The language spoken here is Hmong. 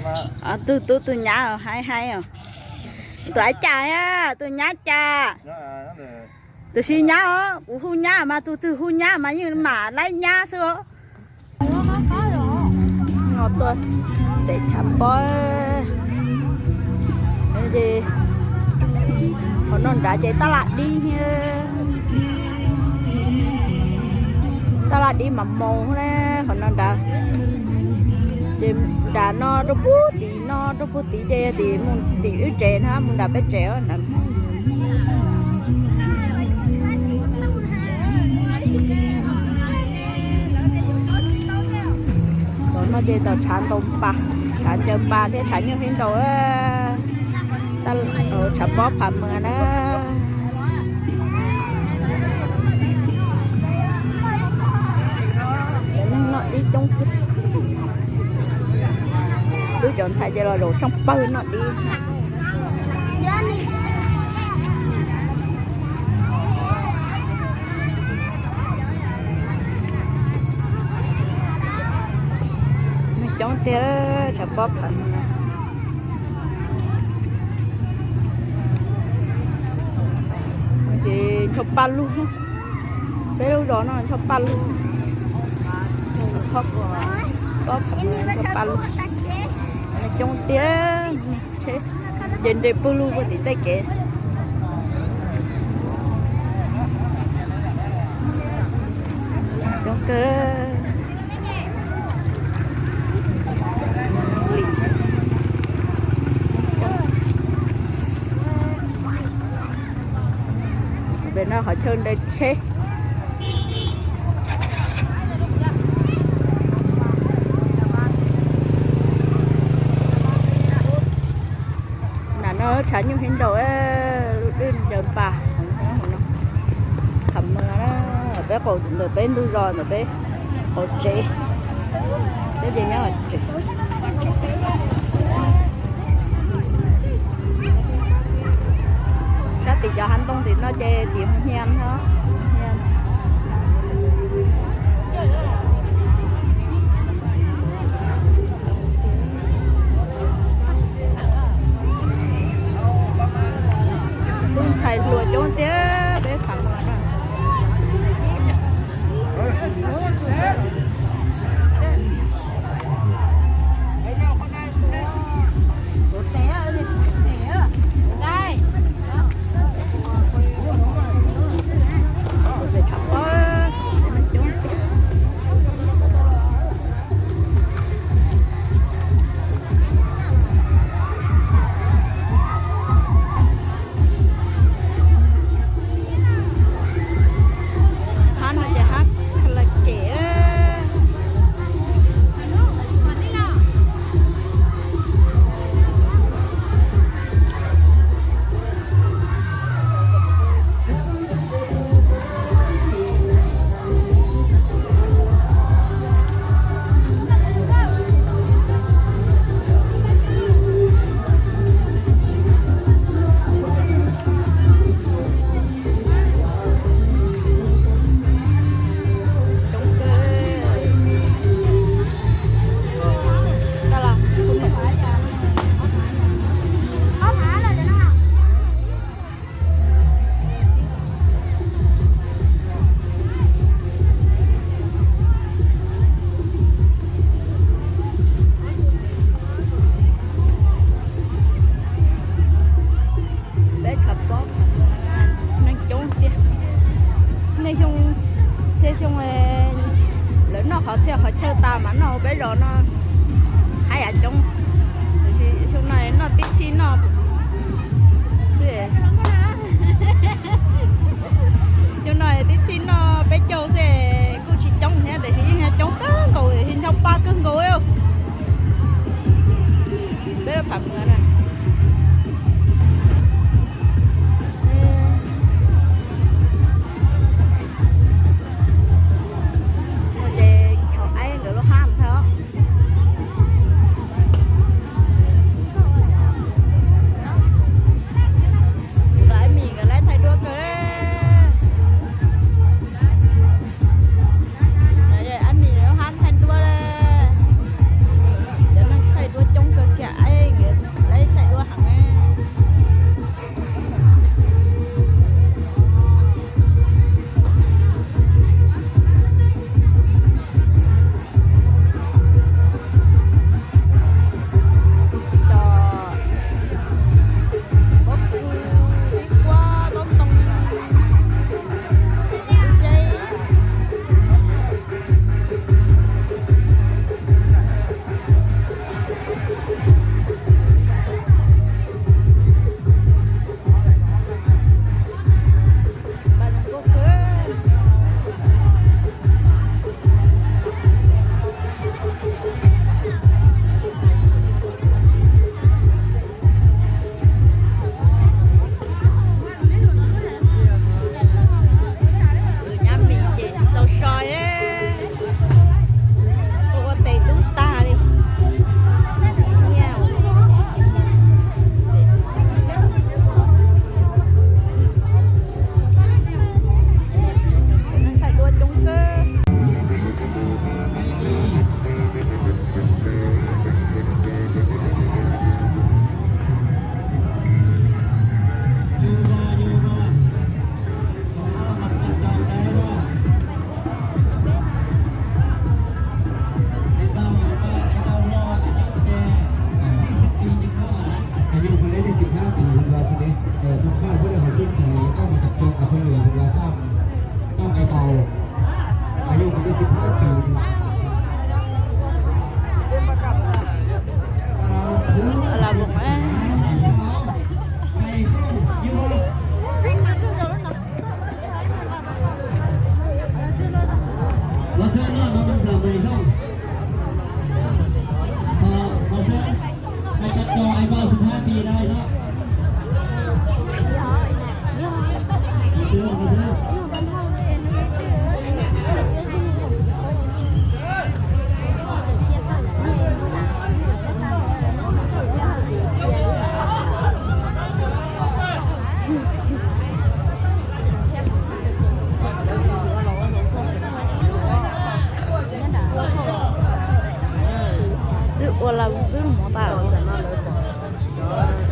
Tus tub tus nyab hais hais os. Tus av cas, tus nyab cas? Tus sib nyab os, kuv hu nyab mas tus twg hu nyab mas yeej mam laib nyab xwb os. No tuaj pem tshav pob, qhov no nrad ces tab laj dib, tab laj dib mas moos na, qhov no nrad. Ces nram no rau puag tim no, rau puag tim ces yog tim mus tim wb tsev na, mus nram peb tsev. Tom no ces tom tshav ntaus npas, tshav ncaws npas thiab tshav nyuj heev nraud. Tshav pob Pham Mwas na. Cov neeg noj dib coob kawg. Wb cov ntxhais ces los zaum tshaaj pawg noj dib. Neeg coob tiag, tshav pob Pham Mwas. Ces ncho paj lug, peb lub zos no ncho paj lug, pob Pham Mwas ncho paj lug, coob tiag. Ces nres pwg lug puag tim tej kev. Coob kawg. Pem no qhov chaw nres tsheb. Nram no tshav nyuj heev nraud, dib ncaws npas. Pham Mwas, peb qaum ntawm peb ntug zos ntawm peb qaum tsev, peb ces nyob tsev. Sab tim cov hav ntoo tim no ces tim Hoo Hia no. Tub ntxhais hluas coob tiag peb Pham Mwas na. Hab no ces hab karaoke. Peb tshav pob, neeg coob tiag. Nej xyoo, txhia xyoo lawv noj qhov txhia qhov chaw tas mas noj hauv peb zos no haj yam coob. Tiam sis xyoo no noj tib txhij noj xwb. Xyoo no tib txhij noj peb caug xwb kuj tsis coob thiab, tiam sis yeej coob kawg nkaus, ncho pa kawg nkaus. Peb lub Pham Mwas na. Ces thaum aib nkawd lub hab ntag. Nkawd aib mis nkawd laib thaij duab kawg. Ua la twb mov tas, lawv pom cov